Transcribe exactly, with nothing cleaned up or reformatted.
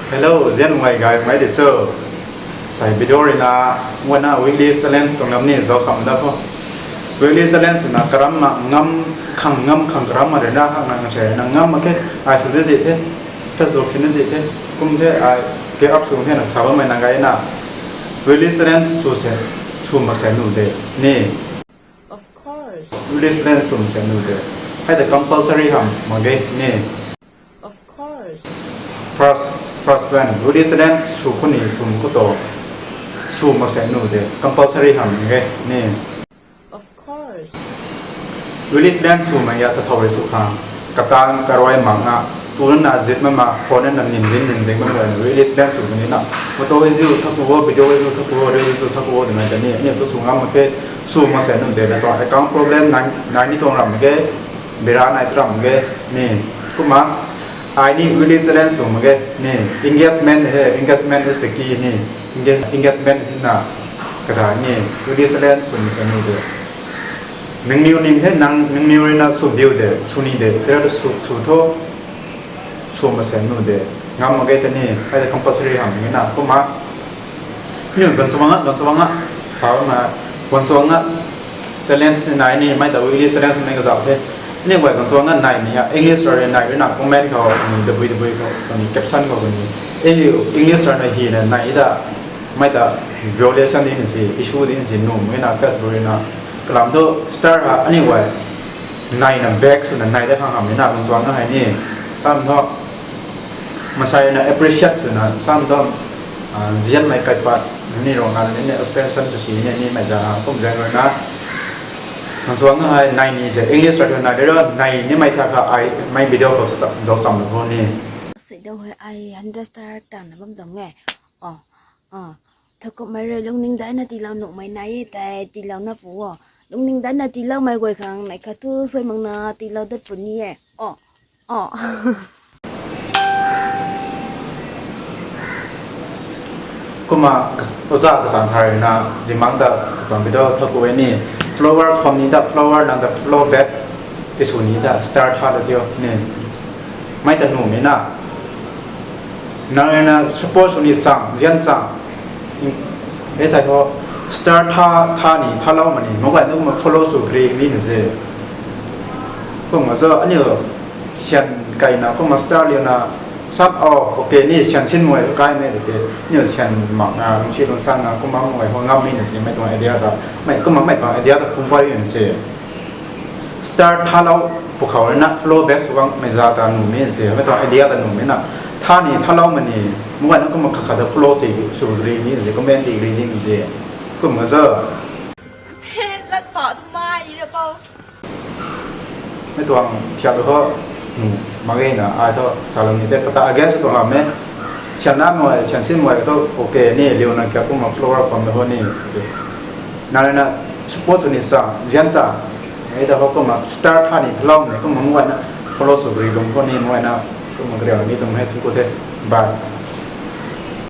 Hello, zian mei gay mei di cho. Sai video rui na, muna weekly challenge tuang lam ni zau kam da kho. Weekly challenge na karam na ngam khang, ngam khang karam ma rui na khang na sai na ngam ma ke, ai sw de zi the, Facebook sw na zi the, kum the ai ke up sw the na sa bammei na gay na. Weekly challenge sw se, sw mak se nu de ni. Of course. Weekly challenge sw mak se nu de. Hei de compulsory ham mak ge ni. Of course. First, first one, weekly challenge sw khou ni sw mak khou to, sw mak se nu de, compulsory ham ge ni. Of course. Weekly challenge sw mak ya ta thau rui sw khang. Katan karui mak na, tu na zip ma ma, phone na nim zin nim zin ma ma, weekly challenge sw ni na. Photo e ziu thaku o, video e ziu thaku o, reel e ziu thaku o, de na ni, ni tu sw ngam mak the, sw mak se nu de, na tuang account problem nai, nai ni tuang ram ge, bira nai tu ram ge, ni. Kumna, ai ni weekly challenge sw mak ge, ni. Engagement he, engagement is the key, ni. Engage-, engagement na, kata ni, weekly challenge sw mak se nu de. Nangniw ning the, nang, nangniw rui na sw biu de, sw ni de, tera sw, sw tho, sw mak se nu de. Ngam mak ge ta ni, hei de compulsory ham ni na, kumna. Ni ganchuang a, ganchuang a, sa na, ganchuang a, challenge ni nai ni, mei ta weekly challenge mei kazauh the. Ni guay ganchuang a nai ni ya, English rui nai rui na comment khou, ni dabui dabui khou, ni caption khou, ni. English rui na hi na nai da, mei ta violation ni si, issue ni si, nu mei na Facebook rui na. Kalam tu star ha, aniu guay nai na back sw na nai da khang ham ni na, ganchuang a hei ni. Sam tho, masai na appreciate sw na, sam tho, ah, zianmei kaipat, ni rui na ni expression sw si ni, ni mei ta, kum zaeng rui na. Ganchuang a hei nai ni se, English rui nai de ro, nai ni mei ta kha ai, mei video khou sw cham, zau cham lo ni. Sei dau hei ai hundred star tan na bam tuang e. Oh, ah, thakumhmei rui lungning daina tiilou nuhmei nai e tei tiilou na pu o. Lungning daina tiiloumei guay khang nai khat thu suai mak na tiilou dat puni e. Oh, oh. Kumna kas-, oja kasan thar na, zimang ta, katuang video thaku e ni, follower khwan ni ta, follower nang ta, follow back, ti sw ni ta, star tha ta tio ni. Mei ta nuh mei na. Nang rui na support sw ni chang, zian chang. E thei tho, star tha, tha ni, thalou ma ni, mobile na kumna follow sw kri ni na se. Kumna zo, aniu syan kai na, kumna star liu na, sap, oh, okay, ni syan sin mei, kai mei de te, aniu syan mak na, lungsi lungsang na, kumna mei, ho ngam ni na se, mei tuang idea ta, mei, kumna mei tuang idea ta phung pary na se. Star thalou, pwkhou rui na, follow back sw bang, mei za ta nuh mei se, mei tuang idea ta nuh mei na, tha ni, thalou ma ni, mobile na kumna khat khat ta follow se, sw kri ni se, comment ti kri ni se, kumna zo. Lat pa tu mai, i ra pau. Mei tuang thiak tu ho, nu, mak ge na, ai tho, salou ni te, kata against tuang ham e, syan na mei, syan sin mei tu, okay, ni, liu na kya kumna follower khwan tu ho ni, nang rui na support sw ni sa, zian sa, e ta ho kumna star tha ni thalou ni, kumna mobile na, follow sw kri lung ho ni, mobile na, kumna kariu ni tuang hei, thunku the, bye.